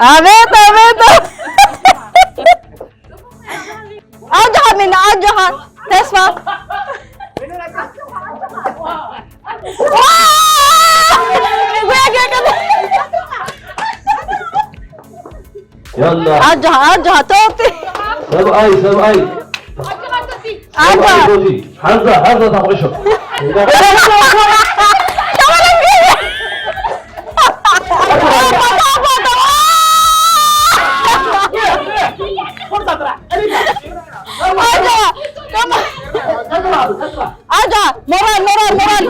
ኣቤት ኣቤት። ኣጆኻ ሚና ኣጆኻ። ተስፋ። ያላ ኣጆኻ ኣጆኻ ቶቲ። ሰብኣይ ሰብኣይ ኣጆኻ። ሰብኣይ ቶቲ ሓዛ ሓዛ ታቑሾ ኣጆኻ ሞራል ሞራል ሞራል።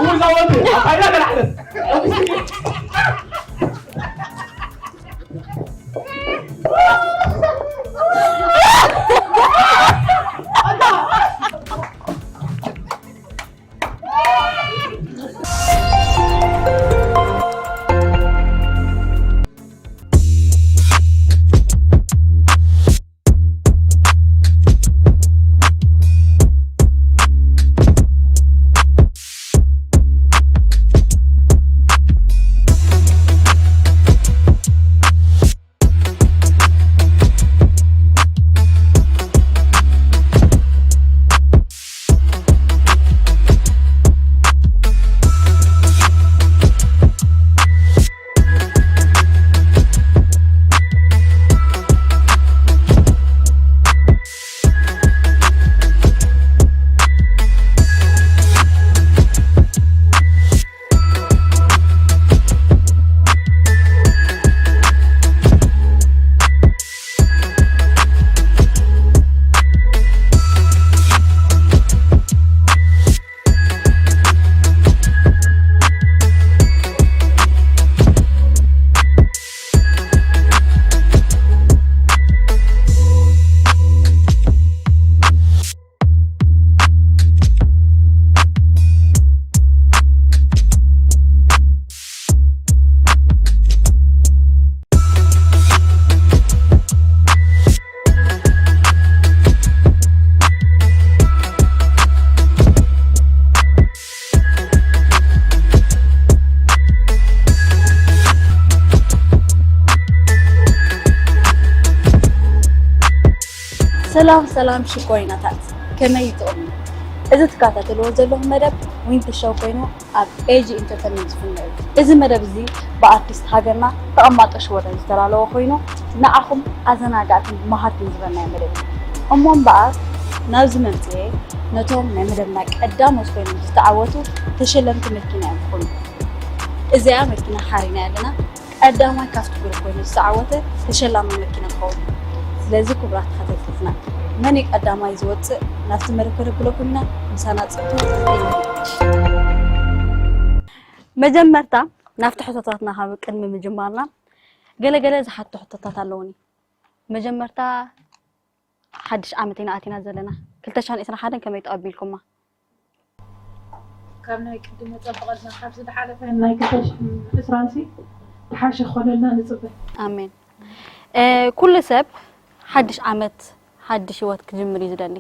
ሰላም ሰላም ሽኮሪናታት፣ ከመይ ትቕኑ? እዚ ትከታተልዎ ዘለኹም መደብ ዊንቲ ሾው ኮይኑ ኣብ ኤጂ ኢንተርተይንመንት ዝፍኖ እዩ። እዚ መደብ እዚ ብኣርቲስት ሃገርና ተቐማጦ ሽወደን ዝተዳለወ ኮይኑ ንዓኹም ኣዘናጋዕትን መሃርትን ዝበልናዮ መደብ እዩ። እሞ እምበኣር ናብዚ መምፅኤ ነቶም ናይ መደብና ቀዳሞት ኮይኖም ዝተዓወቱ ተሸለምቲ መኪና እዮም ክኾኑ። እዚኣ መኪና ሓሪና ኣለና። ቀዳማይ ካብቲ ግሩፕ ኮይኑ ዝተዓወተ ተሸላሚ መኪና ክኸውን እዩ። ስለዚ ክቡራት ተኸታተልትና መን እዩ ቀዳማይ ዝወፅእ ናብቲ መደብ ከነብለኩም ኢና። ምሳና ፅንሑ። መጀመርታ ናብቲ ሕቶታትና ካብ ቅድሚ ምጅማርና ገለ ገለ ዝሓቶ ሕቶታት ኣለውኒ። መጀመርታ ሓድሽ ዓመት ኢና ኣቲና ዘለና። ክልተ ሽሕን ዕስራን ሓደን ከመይ ተቐቢልኩማ? ካብ ናይ ቅድም የጸብቐልና፣ ካብዚ ዝሓለፈ ናይ ክልተ ሽሕን ዕስራን ሲ ዝሓሸ ክኾነልና ንጽበ። ኣሜን። እ፣ ኩሉ ሰብ ሓድሽ ዓመት ሓድሽ ህይወት ክጅምር እዩ ዝደሊ።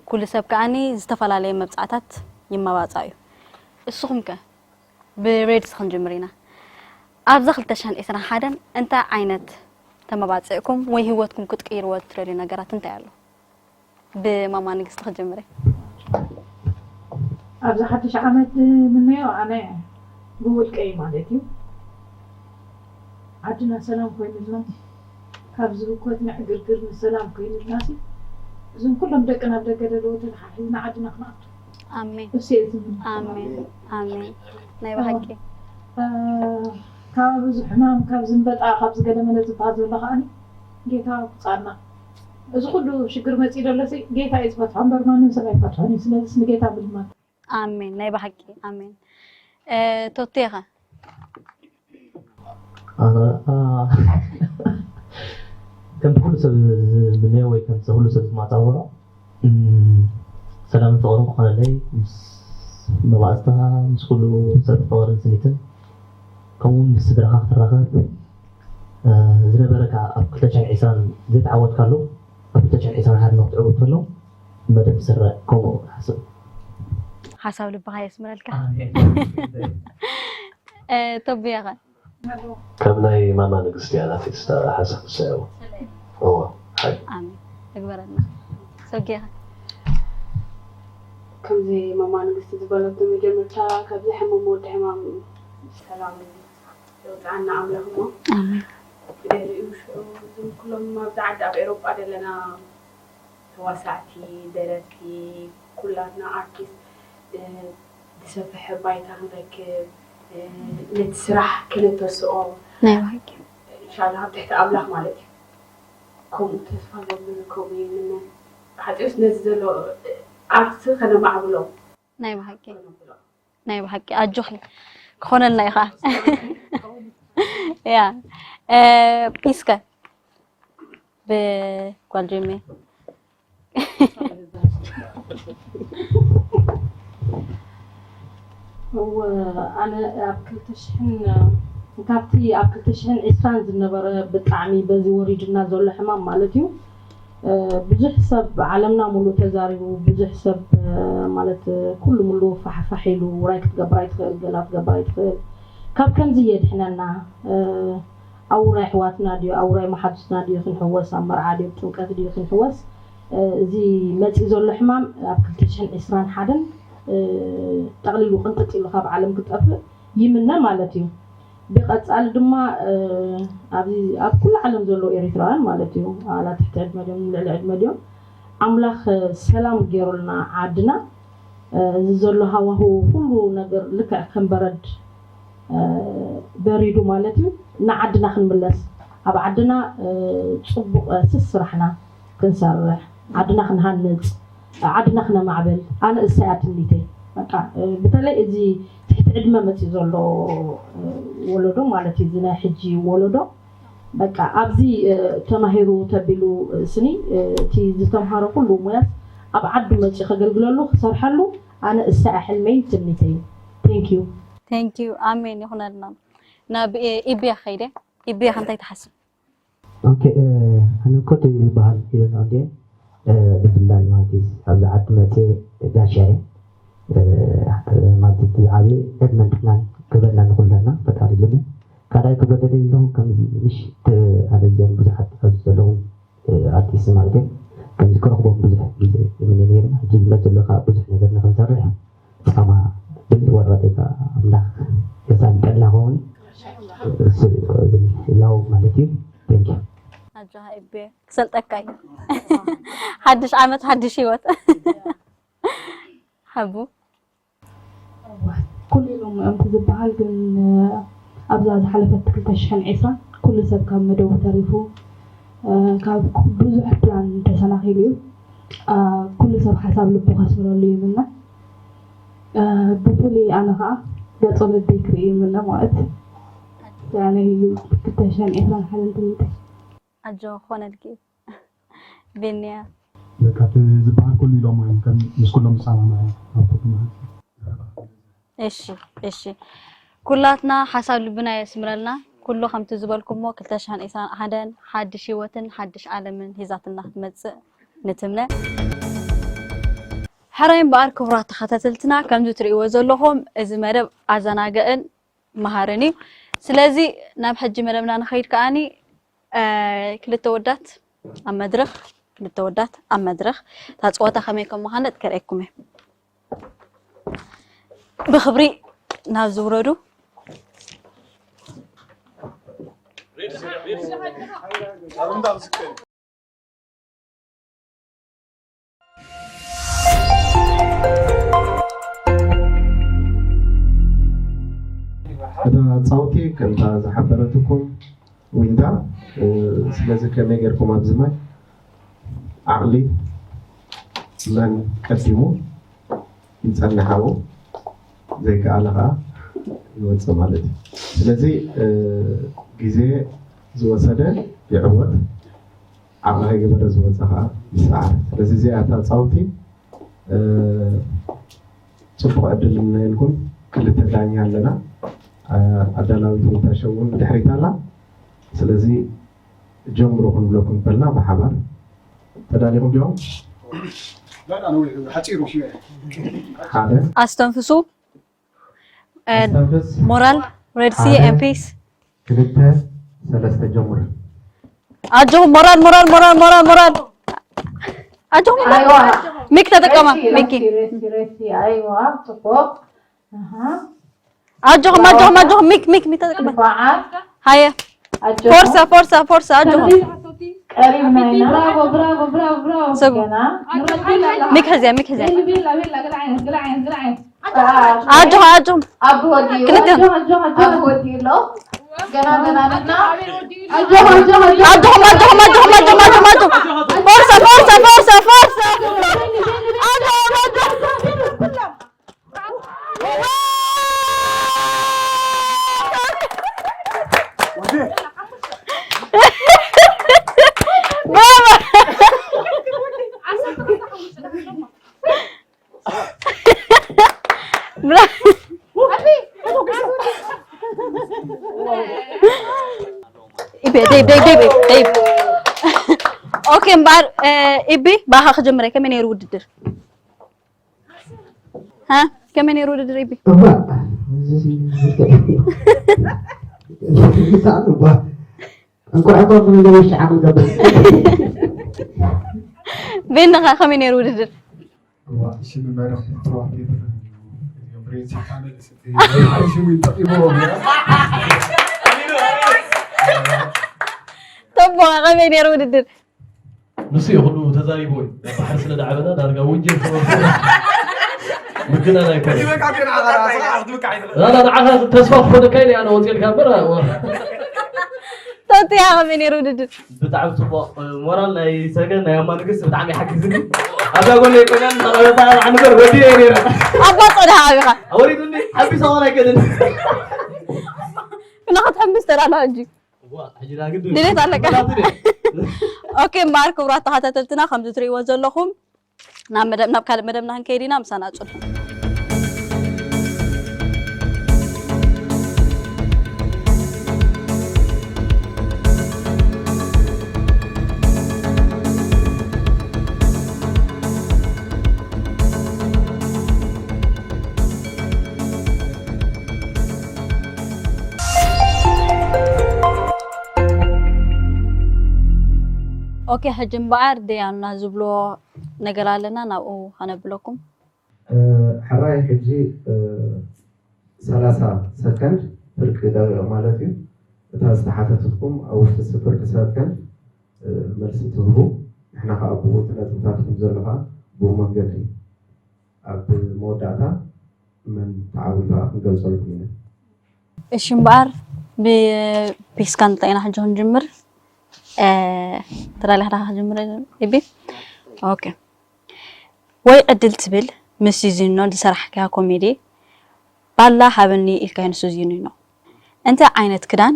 ኩሉ ሰብ ከኣኒ ዝተፈላለየ መብጻዕታት ይመባጻ እዩ። እስኹም ከ? ብሬድስ ክንጅምር ኢና። ኣብዛ ክልተ ሽሕን ዕስራን ሓደን እንታይ ዓይነት ተመባጽዕኩም ወይ ህይወትኩም ክትቅይርዎ እትደልዩ ነገራት እንታይ ኣሎ? ብማማ ንግስቲ ክጅምር እየ። ኣብዚ ሓድሽ ዓመት ዝምነዮ ኣነ ብውልቀይ ማለት እዩ። ዓድና ሰላም ኮይኑልና፣ ካብዚ ህኮት ንዕግርግር ንሰላም ኮይኑልና ሲ፣ እዞም ኩሎም ደቅና ኣብ ደገ ዘለዉ ተተሓሒዝና ዓድና ክነኣቱ። ኣሜን። እሱ እየ ዝምነ። ኣሜን። ኣሜን። ናይ ብሓቂ። እ፣ ካብ ኣብዚ ሕማም፣ ካብ ዝንበጣ፣ ካብ ዝገለመለ ዝበሃል ዘሎ ከኣኒ ጌታ ኣውፃና። እዚ ኩሉ ሽግር መፂኡ ዘሎ ሲ ጌታ እዩ ዝፈትሖ እምበር ማንም ሰብ ኣይፈትሖን እዩ። ስለዚ ንጌታ ምልማን። ኣሜን። ናይ ብሓቂ። ኣሜን። እ፣ ቶቴኸ? ኣነ፣ ኣ፣ ከምቲ ኩሉ ሰብ ዝምነዮ ወይ ከምቲ ኩሉ ሰብ ዝማፃወዖ፣ እም፣ ሰላምን ፍቕርን ክኾነለይ ምስ መባእስታ፣ ምስ ኩሉ ሰብ ፍቕርን ስኒትን፣ ከምኡ እውን ምስ ስድራኻ ክትራኸብ፣ እ፣ ዝነበረካ ኣብ ክልተ ሽሕን ዕስራን ዘይተዓወትካሉ ኣብ ክልተ ሽሕን ዕስራን ሓደን ንክትዕወት ከሎ መደብ ዝስራዕ ከምኡ ሓስብ። ሓሳብ ልብኻ የስምረልካ። እ፣ ቶብያ ኸ? ከም ናይ ማማ ንግስቲ ኣናቴስታ ሓሳብ ሰያው እዎ ሓይ ኣሜን እግበረልና። ሶጌኻ ከምዚ ማማ ንግስቲ ዝበለቶ መጀመርታ ካብዚ ሕማም ወዲ ሕማም ሰላም የውፅኣና ኣምላኽ እሞ ኣሜን። ብድሕሪኡ ሽዑ እዞም ኩሎም ኣብዚ ዓዲ ኣብ ኤሮጳ ዘለና ተዋሳእቲ፣ ደረፍቲ፣ ኩላትና ኣርቲስት ዝሰፈሐ ባይታ ክንረክብ ነቲ ስራሕ ክነተስኦ ናይ ብሓቂ ኢንሻላህ ኣብ ትሕቲ ኣምላኽ ማለት እዩ። ከምኡ ተስፋ ገብር ከምኡ ይምነ ሓፂኡስ ነዚ ዘሎ ኣርት ከነማዕብሎ ናይ ብሓቂ ከነብሎ ናይ ብሓቂ ኣጆኺ ክኾነልና ኢኻ ያ ፒስከ ብጓል ጀሜ እወ ኣነ ኣብ ክልተ ሽሕን ካብቲ ኣብ ክልተ ሽሕን ዕስራን ዝነበረ ብጣዕሚ በዚ ወሪድና ዘሎ ሕማም ማለት እዩ ብዙሕ ሰብ ዓለምና ሙሉ ተዛሪቡ ብዙሕ ሰብ ማለት ኩሉ ሙሉ ፋሕፋሕ ኢሉ ውራይ ክትገብር ኣይትኽእል ገላ ክትገብር ኣይትኽእል ካብ ከምዚ የድሕነና ኣብ ውራይ ኣሕዋትና ድዩ ኣብ ውራይ መሓዙትና ድዩ ክንሕወስ ኣብ መርዓ ድዩ ኣብ ጥምቀት ድዩ ክንሕወስ እዚ መፂእ ዘሎ ሕማም ኣብ ክልተ ሽሕን ዕስራን ሓደን ጠቕሊሉ ቅንጥጥ ኢሉ ካብ ዓለም ክጠፍእ ይምነ ማለት እዩ። ብቐፃሊ ድማ ኣብዚ ኣብ ኩሉ ዓለም ዘለዉ ኤሪትራውያን ማለት እዩ ኣላ ትሕቲ ዕድመ ድዮም ልዕሊ ዕድመ ድዮም ኣምላኽ ሰላም ገይሩልና ዓድና እዚ ዘሎ ሃዋህው ኩሉ ነገር ልክዕ ከም በረድ በሪዱ ማለት እዩ ንዓድና ክንምለስ ኣብ ዓድና ፅቡቕ ስስ ስራሕና ክንሰርሕ ዓድና ክንሃንፅ ዓድና ክነማዕብል ኣነ እሳ እያ ትምኒተይ በቃ ብተለይ እዚ ትሕቲ ዕድመ መፂኡ ዘሎ ወለዶ ማለት እዩ እዚ ናይ ሕጂ ወለዶ በቃ ኣብዚ ተማሂሩ ተቢሉ ስኒ እቲ ዝተምሃሮ ኩሉ ሙያስ ኣብ ዓዱ መፂኡ ከገልግለሉ ክሰርሐሉ ኣነ እሳ እያ ሕልመይን ትምኒተይን thank you thank you ኣሜን ይኹነልና ናብ ኢብያ ከይደ ኢብያ ከንታይ ትሓስብ ኦኬ ኣነ እኮ እቲ ዝበሃል ኢለን ኣንዴ ብፍላይ ማለት ኣብዚ ዓዲ መፅየ ጋሻ እየ ማለት እቲ ዝዓበየ ዕድመን ጥዕናን ክህበና ንኩለና ፈጣሪ ልምን ካልኣይ ክብሎ ደልየ ዘለኹ ከምዚ ምሽ ኣነ እዚኦም ብዙሓት ኣብዚ ዘለዉ ኣርቲስት ማለት እዮም ከምዚ ክረኽቦም ብዙሕ ግዜ ይምነ ነይርና ሕጂ ዝመፅ ዘሎ ከዓ ብዙሕ ነገር ንክንሰርሕ ጻማ ብል ወረቀተይ ከዓ ኣምላኽ የሳልጠልና ኸውን እሱ ብል ኢላው ማለት እዩ thank you ኣጆኻ ኢቤ ክሰልጠካ እዩ ሓድሽ ዓመት ሓድሽ ህይወት ሓቡ ኩሉ ኢሎም እዮም እቲ ዝበሃል ግን ኣብዛ ዝሓለፈት ክልተ ሽሕን ዕስራን ኩሉ ሰብ ካብ መደቡ ተሪፉ ካብ ብዙሕ ፕላን ተሰናኺሉ እዩ ኩሉ ሰብ ሓሳብ ልቡ ከስምረሉ ይምነ ብፍሉይ ኣነ ከዓ ገፅ ወለደይ ክርኢ ይምነ ማለት ናይ ክልተ ሽሕን ዕስራን ሓደን ትምህርቲ ኣጆ ክኾነልኪ እዩ ቤንያ በቃ እቲ ዝበሃል ኩሉ ኢሎሞ እዮም ከም ምስ ኩሎም ዝሰማማዕ እዮም ኣብ ኩሉ ማለት እዩ። እሺ እሺ ኩላትና ሓሳብ ልብና የስምረልና ኩሉ ከምቲ ዝበልኩሞ ክልተ ሽሕን ዕስራን ሓደን ሓድሽ ህይወትን ሓድሽ ዓለምን ሒዛትና ክትመፅእ ንትምነ ሕራይ እምበኣር ክቡራት ተኸታተልትና ከምዚ ትርእይዎ ዘለኹም እዚ መደብ ኣዘናግዕን መሃርን እዩ ስለዚ ናብ ሕጂ መደብና ንኸይድ ከኣኒ ክልተ ወዳት ኣብ መድረኽ ክልተ ወዳት ኣብ መድረኽ እታ ፀወታ ከመይ ከም ምዃነት ከርእየኩም እየ ብኽብሪ ናብ ዝውረዱ እታ ፃውቲ ከምታ ዝሓበረትኩም ዊንታ ስለዚ ከመይ ጌርኩም ኣብዚ ማይ ዓቕሊ መን ቀዲሙ ይፀንሕ ኣብኡ ዘይከኣለ ከዓ ይወፅእ ማለት እዩ ስለዚ ግዜ ዝወሰደ ይዕወት ዓቕሚ ከይገበረ ዝወፀ ከዓ ይሰዓር። ስለዚ እዚኣ እታ ፃውቲ፣ እ፣ ፅቡቕ ዕድል እኒኤልኩም። ክልተ ዳኛ ኣለና። እ፣ ኣዳላዊት ዊንታሸ እውን ድሕሪት ኣላ። ስለዚ ጀምሩ ክንብለኩም ከለና ብሓባር ተዳሊኹም ዲኹም? لا، لا، أنا حاطيره شوية. ሓደ። ኣስተንፍሱ። እ፣ ኣስተንፍስ። ሞራል፣ ሬድ ሲ፣ ሓደ፣ ኤምፒስ። ክልተ፣ ሰለስተ፣ ጀምሩ። ኣጆኹም፣ ሞራል፣ ሞራል፣ ሞራል፣ ሞራል፣ ሞራል። ኣጆኹም። ኣይዋ። ሚክ ተጠቀማ፣ ረሲ፣ ሚኪ። ረሲ፣ ረሲ፣ ረሲ፣ ኣይዋ፣ ጽቡቕ። ኣሃ። ኣጆኹም፣ ኣጆኹም፣ ኣጆኹም፣ ሚክ፣ ሚክ፣ ሚክ ተጠቀማ። ንፋዓት። ሃየ። ኣጆኹም። ፎርሳ፣ ፎርሳ፣ ፎርሳ፣ ኣጆኹም። ቀሪብና ኢና። ብራቮ፣ ብራቮ፣ ብራቮ፣ ብራቮ። ሰጉ። ገና። ሚክ ሕዝያ፣ ሚክ ሕዝያ። ቤላ፣ ቤላ፣ ገለ ዓይነት፣ ገለ ዓይነት፣ ገለ ዓይነት። ኣጆኹም፣ ኣጆኹም። ኣብ ወዲኡ። ክልተ። ኣጆኹም፣ ኣጆኹም፣ ኣጆኹም። ኣብ ወዲኡ ኣሎ። ገና፣ ገና፣ ገና። ኣጆኹም፣ ኣጆኹም፣ ኣጆኹም፣ ኣጆኹም፣ ኣጆኹም፣ ኣጆኹም፣ ኣጆኹም። ፎርሳ፣ ፎርሳ፣ ፎርሳ፣ ፎርሳ። ኣጆኹም፣ ኣጆኹም። ብራቮ። ብራቮ። ኢቢ፣ ደይብ፣ ደይብ፣ ደይብ፣ ደይብ። ኦኬ፣ እምበኣር፣ እ፣ ኢቢ፣ ብኣኻ ክጀምር እየ። ከመይ ነይሩ ውድድር? ሃ? ከመይ ነይሩ ውድድር ኢቢ? እባ፣ እዚ፣ እዚ፣ ብጣዕሚ እባ። እንኳዕ እኮ ብመንገዲ ሸዓ ክንገብር። ቤንኻ ከመይ ነይሩ ውድድር? እዋ፣ እሺ፣ መመርሒ ተዋፊር እዮም። ሬንሲ ፓነል ስቲ፣ ሽሙ ይጠቂሙ። ተቦ፣ ከመይ ነይሩ ውድድር? ንሱ እዩ ኩሉ ተዛሪቡ ወይ። ባሕሪ ስለ ደዓበና ዳርጋ ወንጀል ተወርሶ። ምግናን ኣይኮነን። ይበቃ ግን፣ ኣኻ፣ ኣኻ፣ ኣኻ፣ ትብቃ ኣይትበቃ። ላ፣ ላ፣ ንዓኻ ተስፋ ክኾነካ ኢለ ኣነ ወፂኤልካ እምበር፣ ዋ። ቶቲ፣ ከመይ ነይሩ ውድድር? ብጣዕሚ ጽቡቕ። ሞራል ናይ ሰገን፣ ናይ ኣማ ንግስቲ ብጣዕሚ ይሓግዝኒ። ኣብዛ ጎነይ ኮይና ንኸለበታ ንበር ወዲ እየ ነይረ። ኣባ ጸድሃ ኣቢኻ። ኣወሪዱኒ፣ ሓቢስ ኣዋን ኣይከድን። ንኽትሕምብስ ተራላ እንጂ። እዋ፣ ሕጂ ዳ ግድን። ድሌት ኣለካ። ምናቱ ድየ? ኦኬ፣ እምበኣር ክቡራት ተኸታተልትና፣ ከምዚ ትርእይዎ ዘለኹም፣ ናብ መደብ፣ ናብ ካልእ መደብና ክንከይድ ኢና፣ ምሳና ጽንሑ። ኦኬ፣ ሕጂ እምበኣር ደያኑና ዝብሎ ነገር ኣለና፣ ናብኡ ከነብለኩም። እ፣ ሕራይ፣ ሕጂ፣ እ፣ ሰላሳ ሰከንድ፣ ፍርቂ ደቂቕ ማለት እዩ። እታ ዝተሓተተትኩም ኣብ ውሽጢ ፍርቂ ሰከንድ፣ እ፣ መልሲ ትህቡ። ንሕና ከኣ ብኡ እቲ ነጥብታትኩም ዘሎ ከኣ ብኡ መንገዲ ኣብ መወዳእታ መን ተዓዊቱ ከኣ ክንገልጸልኩም ኢና። እሺ እምበኣር ብፒስካ እንተኢና ሕጂ ክንጅምር፣ እ፣ ተዳሊኻ ዲኻ ክጅምር ኢቢ? ኦኬ። ወይ ዕድል ትብል ምስ ዚዚኖ ዝሰራሕካያ ኮሜዲ ባላ ሃበኒ ኢልካዮ ንሱ ዚኒኖ። እንታይ ዓይነት ክዳን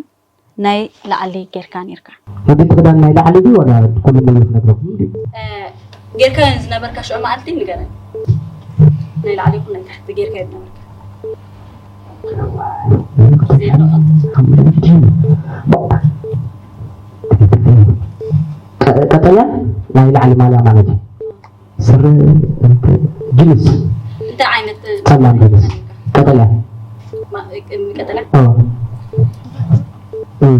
ናይ ላዕሊ ጌርካ ኔርካ? ረቢት ክዳን ናይ ላዕሊ ድዩ ዋላ ኩሉ ሙሉ ክነግረኩም ድዩ? እ፣ ጌርካ ዝነበርካ ሽዑ መዓልቲ ንገረን። ናይ ላዕሊ ይኹን ናይ ታሕቲ ጌርካ ዝነበርካ። ቀ-፣ ቀጠልያ ናይ ላዕሊ ማልያ ማለት እዩ። ስረ፣ ጅንስ። እንታይ ዓይነት ጸላም ጅንስ። ቀጠልያ። ማ-፣ ቀጠልያ? ኦ። እም።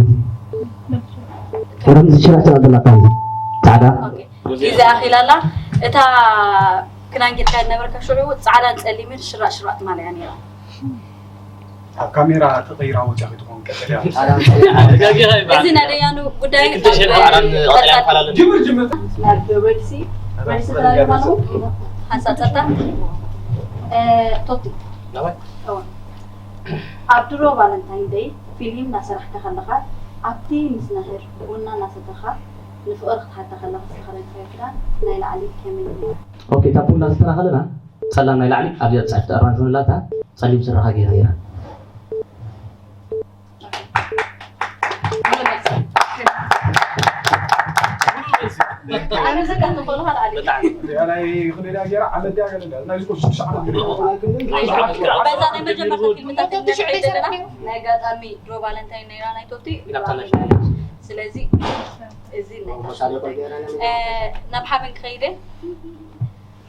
ረምዚ ሽራዕ ሽራዕ ዘላ ቃል ጻዕዳ። ኦኬ። ግዜ ኣኺላ ኣላ። እታ ክዳን ጌርካ ዝነበርካ ሽዑ ጻዕዳን ጸሊምን ሽራዕ ሽራዕ ትማልያ ነይራ። ኣብ ካሜራ ተቐይራ ወዲያ ክትኸውን ቀጠልያ። ተጋጊኻ ይበሃል። እዚ ናይ ደያኑ ጉዳይ ክልተ ሽሕ ኣብ ኣርባዓን ቀጠልያን ቀጻሊ ፈላለ። ጅምር፣ ጅምር። ናብ ሬድሲ፣ ሬድሲ ተላለዩ ማለት ሓንሳብ ጸጥታ። እ፣ ቶቲ። ናባይ? እወ። ኣብ ድሮ ቫለንታይን ደይ ፊልም እናሰራሕካ ከለኻ፣ ኣብቲ ምስ ናህር ቡና እናሰተኻ ንፍቕሪ ክትሓታ ከለኻ ዝተኸደንካዮ ክዳን ናይ ላዕሊ ከመይ ነይሩ? ኦኬ፣ እታ ቡና ዝስተና ከለና ጸላም ናይ ላዕሊ ኣብዚኣ ጻዕዳ ኣራንሺ ውን ኣላታ ጸሊም ስረኻ ገይራ ነይራ። ኣነ ዝካ ትኾኑ ኻል ኣለ ብጣዕሚ እዚኣ ናይ ክንደይ ደኣ ገይራ ዓመት ደኣ ገለ ደኣ ናይ ዝኮ ሽዱሽተ ዓመት ገይራ በዛ ናይ መጀመርታ ፊልምታት ንሪኦ ዘለና ናይ ኣጋጣሚ ድሮ ቫለንታይን ነይራ ናይ ቶቲ ናብታ ናይ ስለዚ እዚ ናይ ታሽዓይ፣ እ፣ ናብ ሓበን ክኸይደ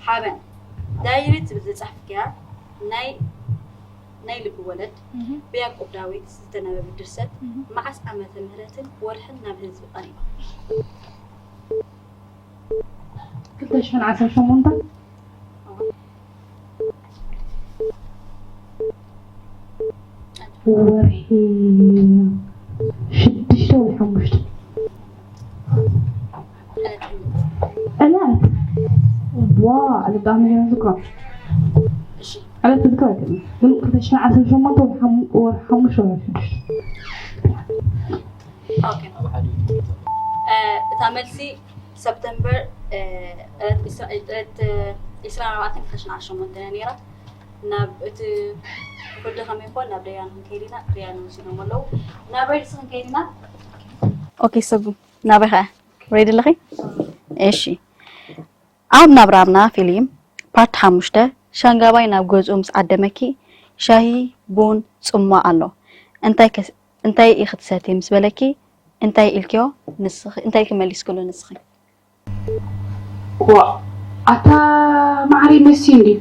ሓበን ዳይሪ ትብል ዝጻሕፍክያ ናይ ናይ ልቢ ወለድ ብያዕቆብ ዳዊት ዝተነበበ ድርሰት መዓስ ዓመተ ምህረትን ወርሕን ናብ ህዝቢ ቀሪባ? ክልተ ሽሕን ዓሰርተ ሸሞንተ ወርሒ ሽዱሽተ ወይ ሓሙሽተ ዕለት ዋ ዕለት ብጣዕሚ ገና ዝክሮ ዕለት ዝክሮ ኣይክእልን ግን ክልተ ሽሕን ዓሰርተ ሸሞንተ ወርሒ ሓሙሽተ ወይ ሽዱሽተ ኦኬ። እ፣ እታ መልሲ ሰፕተምበር እ፣ ዕለት ዕስራ- ዕለት ዒስራን ኣርባዕተን ክልተ ሽሕን ዓሰርተ ሸሞንተ ነይራ። ናብ እቲ ኩሉ ከመይ ይኾን ናብ ደያኑ ክንከይድ ኢና። ደያኑ ወሲዶም ኣለዉ። ናብ ሬድስ ክንከይድ ኢና። ኦኬ ሰጉ ናበይ ኸ ሬዲ ኣለኺ? እሺ ኣብ ናብራና ፊልም ፓርት ሓሙሽተ ሻንጋባይ ናብ ገዝኡ ምስ ዓደመኪ ሻሂ ቡን ጽሟ ኣሎ እንታይ እንታይ ኢኺ ትሰትዪ ምስ በለኪ እንታይ ኢልክዮ ንስኺ እንታይ ኢልኪ መሊስክሉ ንስኺ? ዋ ኣታ ማዕሪ መሲ እንድዩ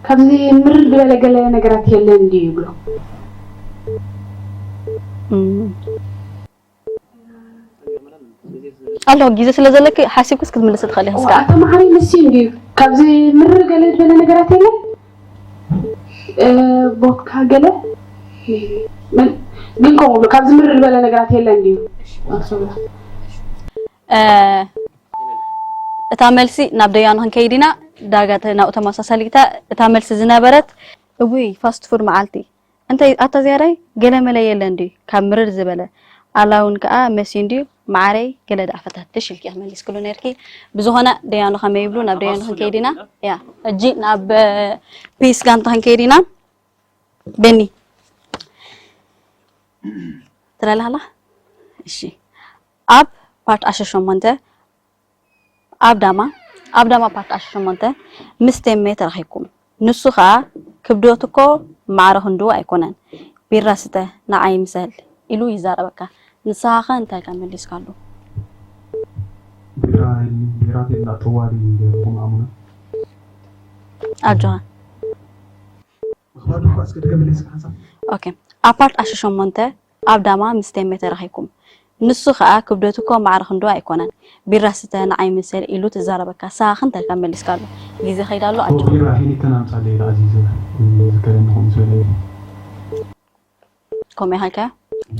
ካብዚ ምርር ዝበለ ገለ ነገራት የለን እንድዩ ይብሎ ኣሎ ግዜ ስለ ዘለኪ ሓሲብክስ ክትምልስ ትኽእል ኢኻ እስካ ኣታ ማዕሪ መሲ እንድዩ ካብዚ ምርር ገለ ዝበለ ነገራት የለን ቦትካ ገለ ግን ከምኡ ካብዚ ምርር ዝበለ ነገራት የለን ድዩ እታ መልሲ ናብ ደያኑ ክንከይድ ኢና ዳርጋ ናብኡ ተመሳሳሊታ እታ መልሲ ዝነበረት እውይ ፋስት ፉድ መዓልቲ እንታይ ኣታ ዝያዳይ ገለመለ የለን ድዩ ካብ ምርር ዝበለ ኣላ እውን ከዓ መሲን ድዩ መዓረይ ገለ ደኣ ፈታትሽ ኢልኪ መሊስክሉ ነርኪ ብዝኾነ ደያኑ ከመይ ይብሉ ናብ ደያኑ ክንከይድ ኢና ያ ሕጂ ናብ ፒስ ጋንታ ክንከይድ ኢና በኒ ትላለሃላ እሺ ኣብ ፓርት ዓሰርተ ሸሞንተ ኣብ ዳማ ኣብ ዳማ ፓርት ዓሰርተ ሸሞንተ ምስ ቴሜ ተራኺብኩም ንሱ ኸኣ ክብደቱ እኮ ማዕረ ክንድኡ ኣይኮነን ቢራ ስተ ንዓይ ምሰል ኢሉ ይዛረበካ ንስኻ ኸ እንታይ ኢልካ መሊስካሉ ቢራ ኢልኒ ቢራ ቴላ ጥዋሪ ገይርኩም ኣሙና ኣጆኻ ምኽባር ድኳ እስከ ድገምልኝ እስከ ሓንሳብ ኦኬ ኣብ ፓርት ዓሰርተ ሸሞንተ ኣብ ዳማ ምስ ቴሜ ተራኺብኩም ንሱ ኸኣ ክብደቱ እኮ ማዕረ ክንድኡ ኣይኮነን ቢራ ስተ ንዓይ ምሰል ኢሉ ትዛረበካ ንስኻ ኸ እንታይ ኢልካ መሊስካሉ ግዜ ከይዳ ኣሎ ኣጆኻ ቢራ ሂኒከን ኣምጻለይ ኢለ ኣዚዘ ዝከደኒ ከምኡ ዝበለ ከምኡ ኢኻ ኢልካዮ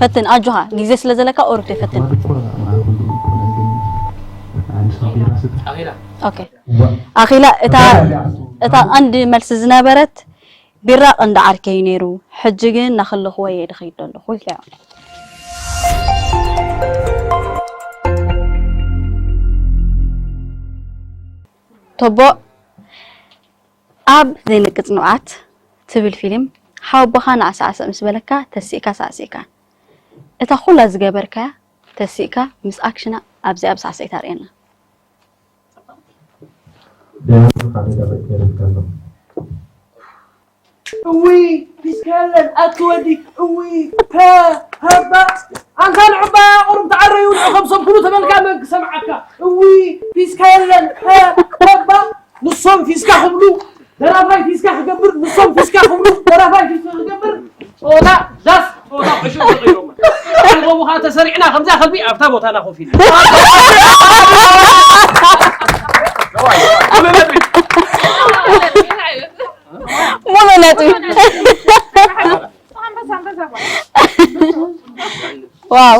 ፈትን ኣጆኻ ግዜ ስለ ዘለካ ኦሩቴ ፈትን ምኽባር ድኳ ማዕረ ክንድኡ ኣይኮነን ግን ንዓይ ምሰል ቢራ ስተ ኣኺላ ኦኬ ኣኺላ እታ እታ ቀንዲ መልሲ ዝነበረት ቢራ ቀንዲ ዓርከይ ነይሩ ሕጂ ግን ናኸለኽዎ እየ ድኸይድ ዘለኹ ኢልካዮ ቶቦ ኣብ ዘይነቅጽ ንብዓት ትብል ፊልም ሓወቦኻ ንዓሳዕስዕ ምስ በለካ ተሲእካ ሳዕሲዕካ እታ ኩላ ዝገበርካያ ተሲእካ ምስ ኣክሽና ኣብዚኣ ብሳዕስዒት ኣርእየና። ደያኑ ሓደ ደቒቕ የብልካን ዶ? እውይ ፒስካ የለን ኣቲ ወዲ እውይ ፐ ሀባ ኣንታ ንዑባ ቁሩብ ተዓረዩ ንዑ ከም ሰብ ኩሉ ተበልካ መን ክሰምዓካ እውይ ፒስካ የለን ፐ ሀባ ንሶም ፊስካ ክብሉ ደራፋይ ፊስካ ክገብር ንሶም ፊስካ ክብሉ ደራፋይ ፊስካ ክገብር ጾታ ዳስ ጾታ ዕሹ ተቐይሮም ኣልጎቡኻ ተሰሪዕና ከምዛ ከልቢ ኣብታ ቦታና ኮፍ ኢልና ሙሉ ነጥቢ ዋው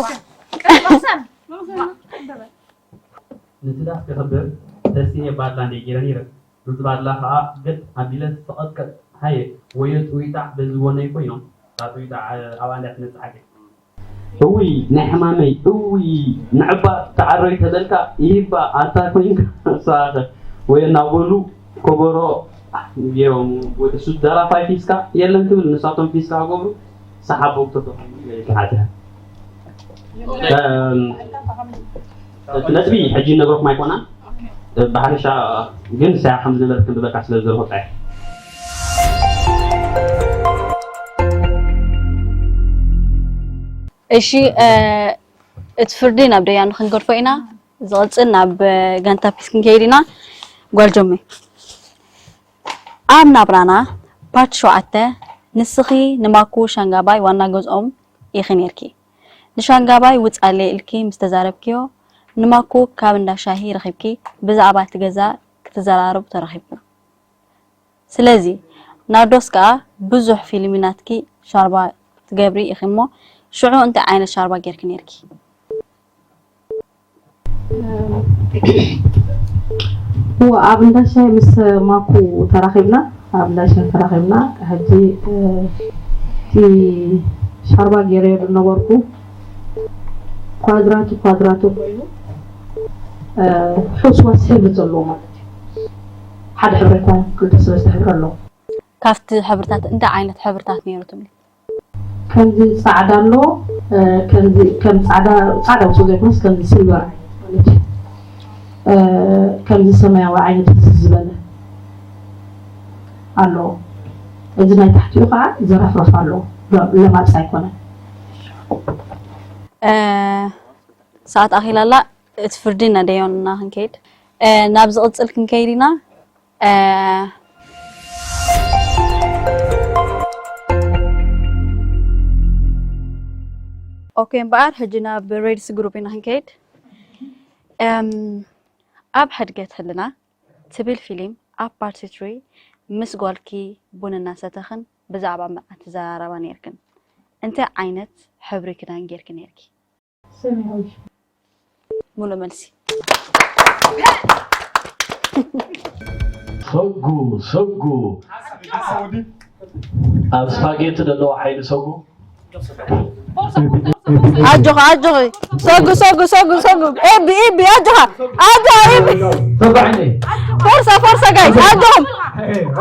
ንትዳፍ ክኽብር ተሲነ ባድላ እንደ ጌረ ነይረ። ዱድ ባድላ ኸዓ ገጥ ኣቢለ ሰቐጥቀጥ ሃየ ወዮ ጥዊጣዕ በዚ ወነይ ኮይኖም እታ ጥዊጣዕ ኣብኣ እንዳ ትመጽእ ዓገ እውይ ናይ ሕማመይ እውይ ንዕባ ተዓረይ ተበልካ ይህባ ኣንታ ኮይንካ ንስኻ ወዮ እናበሉ ኮቦሮ ገይሮም እሱ ደራፋይ ፊስካ የለን ትብል ንሳቶም ፊስካ ክገብሩ ሰሓቦ ክተተኾኑ ኢለ ይከሓድያ ነጥቢ ሕጂ ነግረኩም ኣይኮናን ብሓፈሻ ግን ንሳ ከም ዝነበረት ክንብበካ ስለ ዝደለኹ ጥራይ። እሺ፣ እቲ ፍርዲ ናብ ደያኑ ክንገድፎ ኢና። ዝቕጽል ናብ ጋንታ ፒስ ክንከይድ ኢና። ጓል ጆሜ፣ ኣብ ናብራና ፓርት ሸውዓተ፣ ንስኺ ንማኩ ሻንጋባይ ዋና ገዝኦም ኢኺ ኔርኪ። ንሻንጋባይ ውጻለይ ኢልኪ ምስ ተዛረብክዮ፣ ንማኩ ካብ እንዳ ሻሂ ረኺብኪ ብዛዕባ እቲ ገዛ ክትዘራረቡ ተራኺብኩም። ስለዚ ናርዶስ ከኣ ብዙሕ ፊልሚ ናትኪ ሻርባ ትገብሪ ኢኺ እሞ ሽዑ እንታይ ዓይነት ሻርባ ጌርኪ ኔርኪ? እወ ኣብ እንዳሻይ ምስ ማኩ ተራኺብና ኣብ እንዳሻይ ተራኺብና ሕጂ እቲ ሻርባ ገይረዮ ዝነበርኩ ኳድራቱ ኳድራቱ ኮይኑ ሕስዋስ ሕብሪ ዘለዎ ማለት እዩ ሓደ ሕብሪ ኣይኮነ ክልተ ሰለስተ ሕብሪ ኣለዎ ካብቲ ሕብርታት እንታይ ዓይነት ሕብርታት ነይሩ ትብሊ? ከምዚ ፃዕዳ ኣሎ ከምዚ ከም ፃዕዳ ፃዕዳ ውፅእ ዘይኮነስ ከምዚ ስልቨር ዓይነት ማለት እዩ ከምዚ ሰማያዊ ዓይነት ፍስስ ዝበለ ኣሎ እዚ ናይ ታሕቲኡ ከዓ ዘረፍረፍ ኣሎ ለማፅ ኣይኮነን ሰዓት ኣኺላ ኣላ እቲ ፍርዲ ነደዮና ክንከይድ ናብ ዝቕፅል ክንከይድ ኢና ኦኬ እምበኣር ሕጂ ናብ ሬድስ ግሩፕ ኢና ክንከይድ ኣብ ሕድገት ህልና ትብል ፊልም ኣብ ፓርቲ ትሪ ምስ ጓልኪ ቡን እናሰተኽን ብዛዕባ መርዓ ትዘራረባ ነይርክን እንታይ ዓይነት ሕብሪ ክዳን ጌርኪ ነይርኪ ሰማያዊ። ሙሉእ መልሲ። ሰጉ ሰጉ ኣብ ስፓጌቲ ዘለዎ ሓይሊ ሰጉ ኣጆኻ ኣጆኺ ሰጉ ሰጉ ሰጉ ሰጉ ኤቢ ኤቢ ኣጆኻ ኣጆኻ ኤቢ ተባዕኒ ፎርሳ ፎርሳ ጋይስ ኣጆኹም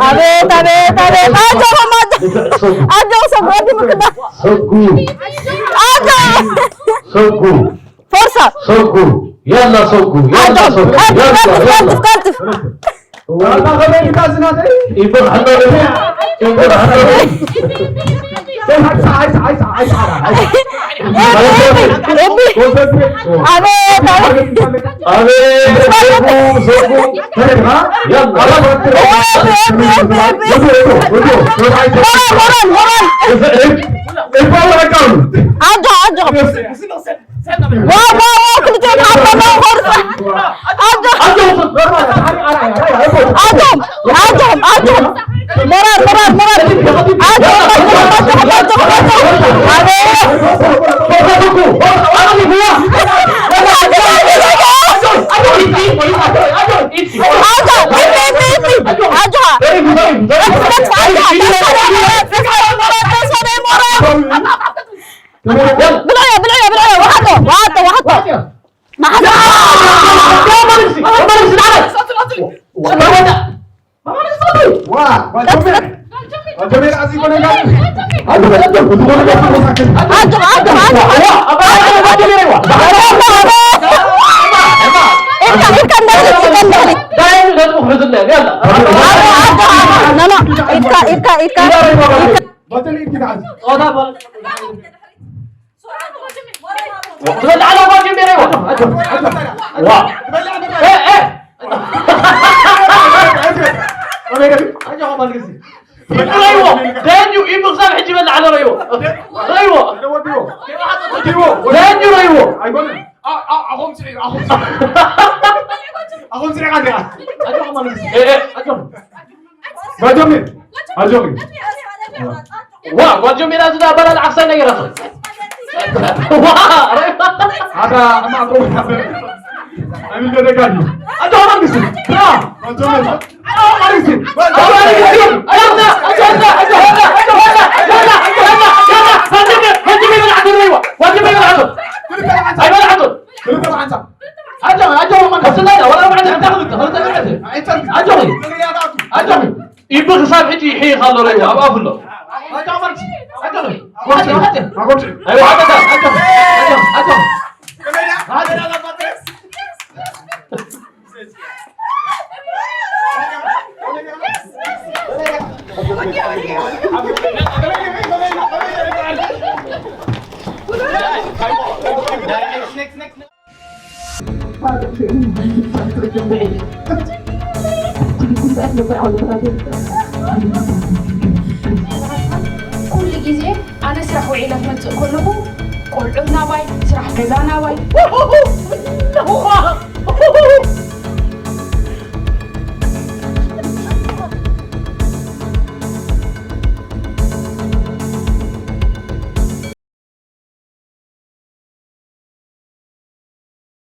ኣቤት ኣቤት ኣቤት ኣጆኹም ኣጆ- ንፍዕ ሰጉ ኣጆኹ ሰጉ ኣጆ ምክና ሰጉ ኣጆ ሰጉ ፎርሳ ሰጉ ያላ ሰጉ ያላ ሰጉ ያላ ያላ ቀልጥፍ ቀልጥፍ ይበርሃና ይበርሃና ኤቢ አቤት አቤት አቤት ሰጉ ሰጉ ያላ ሞራል ሞራል ሞራል አጆ አጆ ዋው ዋው ዋው ክልቲኦም ሓቆም ኾርሳ ኣጆ ኣጆ ኣጆ ኣጆ ሞራል ሞራል ሞራል ኣጆ ኣጆ ኣጆ ኣጆ ኣቤት ብልዕዮ ብልዕዮ ብልዕዮ ወሓጦ ወሓጦ ወሓጦ ረይዎ ደንዩ ኢሉ ክሳብ ሕጂ በላዕ ኣሎ ረይዎ ረይዎ ደንዩ ረይዎ ኣኹም ስዒር ኣኹም ስዒር ኣኹም ስዒር ኣኹም ባጆሚ ኣጆሚ ዋ ጓል ጀሚላ ዝዳ በላል ዓክሳይ ነገራቶ ኣታ ኣማኮ ኣሚን ደጋዲ ኣጆ መንግስቲ ብራ ባጆሚ ኢቢ ክሳብ ሕጂ ይሕይኽ ኣሎ ረይዎ ኣብ ኣፉ ኣሎ ረይዎ Next, next, next. ኩሉ ግዜ ኣነ ስራሕ ውዒለ ክመፅእ ከለኹ ቆልዑ ናባይ፣ ስራሕ ገዛ ናባይ።